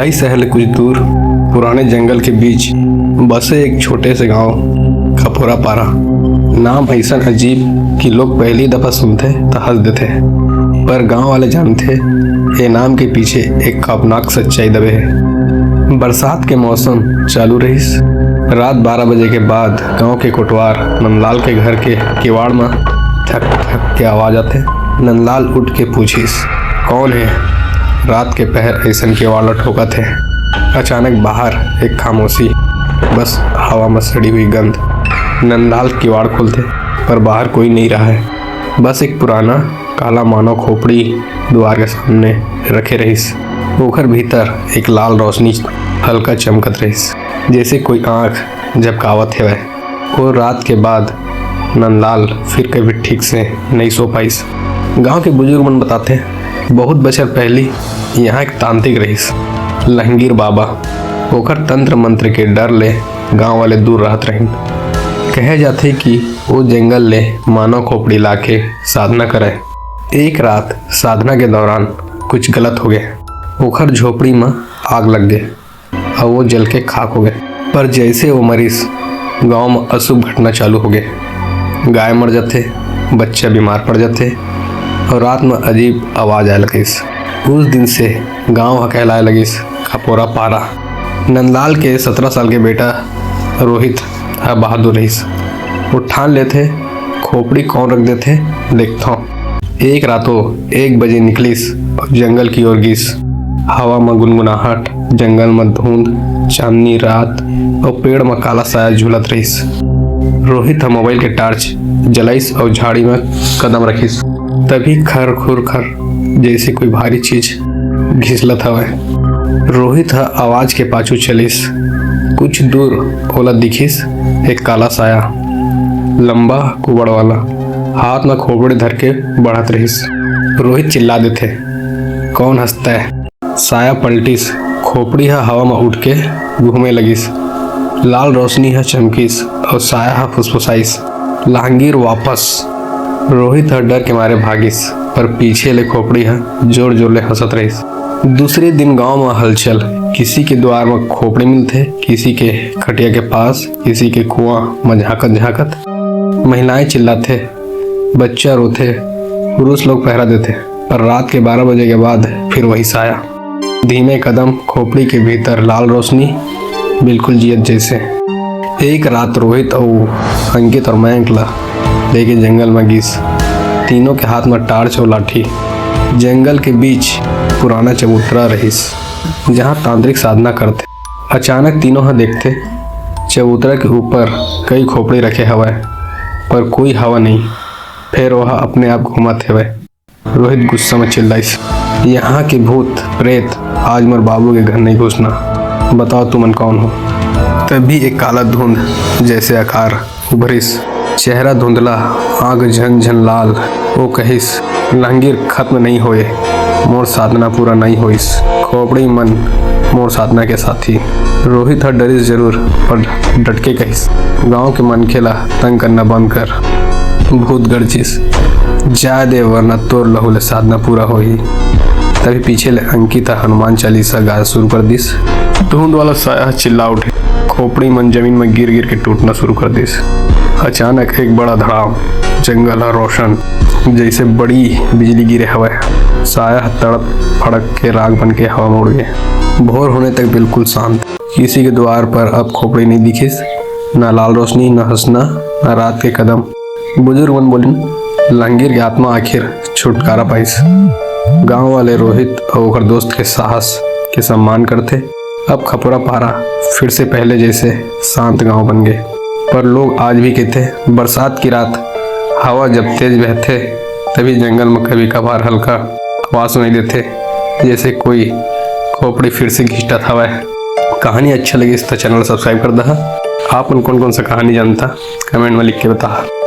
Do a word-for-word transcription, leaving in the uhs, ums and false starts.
कई शहर ले कुछ दूर पुराने जंगल के बीच बसे एक छोटे से गांव खपोरा पारा। नाम ऐसन अजीब कि लोग पहली दफा सुनथे त हंस देथे, पर गांव वाले जानथे ए नाम के पीछे एक खौफनाक सच्चाई दबे हे। बरसात के मौसम चालू रहिस। रात बारह बजे के बाद गांव के कोटवार नंदलाल के घर के किवाड़ म ठक ठक के आवाज आथे। नंदलाल उठ के पूछिस, "कौन हे? रात के पहर अइसन किवाड़ ल ठोकत हे?" अचानक बाहर एक खामोशी, बस हवा म सड़ी हुई गंध। नंदलाल किवाड़ खोलथे, पर बाहर कोई नहीं रहा है। बस एक पुराना काला मानव खोपड़ी दुआर के सामने रखे रहिस। ओखर भीतर एक लाल रोशनी हल्का चमकत रहिस, जैसे कोई आंख झपकावत हेवय। वो रात के बाद नंदलाल फिर कभी ठीक से नहीं सो पाइस। गांव के बुजुर्ग मन बताथे, बहुत बछर पहली यहाँ एक तांत्रिक रहिस, लहंगीर बाबा। ओखर तंत्र मंत्र के डर ले गांव वाले दूर रहत रहिन। कहे जाथे कि वो जंगल ले मानव खोपड़ी लाके साधना करे। एक रात साधना के दौरान कुछ गलत हो गए। ओखर झोपड़ी म आग लग गए। अउ वो जल के खाक हो गए। पर जैसे वो मरिस, गांव म अशुभ घटना चालू हो गए। गाय मर जाथे, बच्चा बीमार पड़ जाथे, अउ रात म अजीब आवाज आए लगिस। उस दिन से गांव ह कहलाए लगिस खपोरा पारा। नंदलाल के सत्रह साल के बेटा रोहित ह बहादुर रहिस। वो ठान लेथे, खोपड़ी कौन रख देथे, देखथों। एक रात वो एक बजे निकलिस अउ जंगल की ओर गिस। हवा म गुनगुनाहट, जंगल म धुंध, चांदनी रात अउ पेड़ म काला साया झूलत रहिस। रोहित ह मोबाइल के टार्च जलाइस अउ झाड़ी म कदम रखिस। तभी खर खुर खर जैसे कोई भारी चीज घिसलत हवय। रोहित ह आवाज के पाछू चलिस। कुछ दूर ओला दिखिस एक काला साया, लंबा कुबड़ वाला, हाथ म खोपड़ी धर के बढ़त रहिस। रोहित चिल्ला देथे, "कौन हस तैं?" साया पलटिस, खोपड़ी ह हवा म उठ के घूमे लगिस। लाल रोशनी ह चमकिस अउ साया ह फुसफुसाइस, "लहंगीर वापस।" रोहित ह डर के मारे भागिस, पर पीछे ले खोपड़ी ह जोर-जोर ले हंसत रहिस। दूसरे दिन गांव म हलचल, किसी के द्वार म खोपड़ी मिलथे, किसी के खटिया के पास, किसी के कुआं म झांकत-झांकत। महिलाएं चिल्लाथे, बच्चा रोथे, पुरुष लोग पहरा देथे, पर रात के बारह बजे के बाद फिर वही साया। धीमे कदम, खोपड़ी के भीतर लाल रोशनी, बिल्कुल जियत जैसे। एक रात रोहित अउ अंकित अउ मयंक ला लेके जंगल म गिस। तीनों के हाथ म टार्च अउ लाठी। जंगल के बीच पुराना चबूतरा रहिस, जहां तांत्रिक साधना करथे। अचानक तीनों ह देखथे, चबूतरा के ऊपर कई खोपड़ी रखे हवय, पर कोई हवा नहीं। फेर ओहा अपने आप घूमत हेवय। रोहित गुस्सा म चिल्लाइस, "यहाँ के भूत प्रेत आज मोर बाबू के घर नहीं घुसना। बताओ तुमन कौन हो?" तभी एक काला धुंध जैसे आकार उभरिस, चेहरा धुंधला, आंख झन झन लाल। वो कहिस, "लहंगीर खत्म नहीं होए, मोर साधना पूरा नहीं होइस। खोपड़ी मन मोर साधना के साथी।" रोहित ह डरिस जरूर, पर डट के कहिस, "गांव के मनखे ला तंग करना बंद कर।" भूत गरजिस, "जाय दे, वरना तोर लहू ले साधना पूरा होही।" तभी पीछे ले अंकित ह हनुमान चालीसा गाय शुरू कर दिस। धुंध वाला साया ह चिल्ला उठे, खोपड़ी मन जमीन म गिर गिर के टूटना शुरू कर दिस। अचानक एक बड़ा धड़ाम, जंगल ह रोशन, जैसे बड़ी बिजली गिरे हवय। साया ह तड़प फड़क के राख बन के हवा म उड़ गे। भोर होने तक बिल्कुल शांत। किसी के द्वार पर अब खोपड़ी नहीं दिखिस, ना लाल रोशनी, ना हंसना, ना रात के कदम। बुजुर्ग मन बोलिन, "लंगीर के आत्मा आखिर छुटकारा पाइस।" गांव वाले रोहित अउ ओकर दोस्त के साहस के सम्मान करथे। अब खपोरा पारा फिर से पहले जैसे शांत गांव बन गे, पर लोग आज भी कहथे, बरसात की रात हवा जब तेज बहथे, तभी जंगल में कभी कभार हल्का आवाज सुनाई देथे, जैसे कोई खोपड़ी फिर से घिसटत हवय। कहानी अच्छा लगिस त channel subscribe कर दहा। आप मन कौन कौन सा कहानी जानता, comment में लिख के बताहा।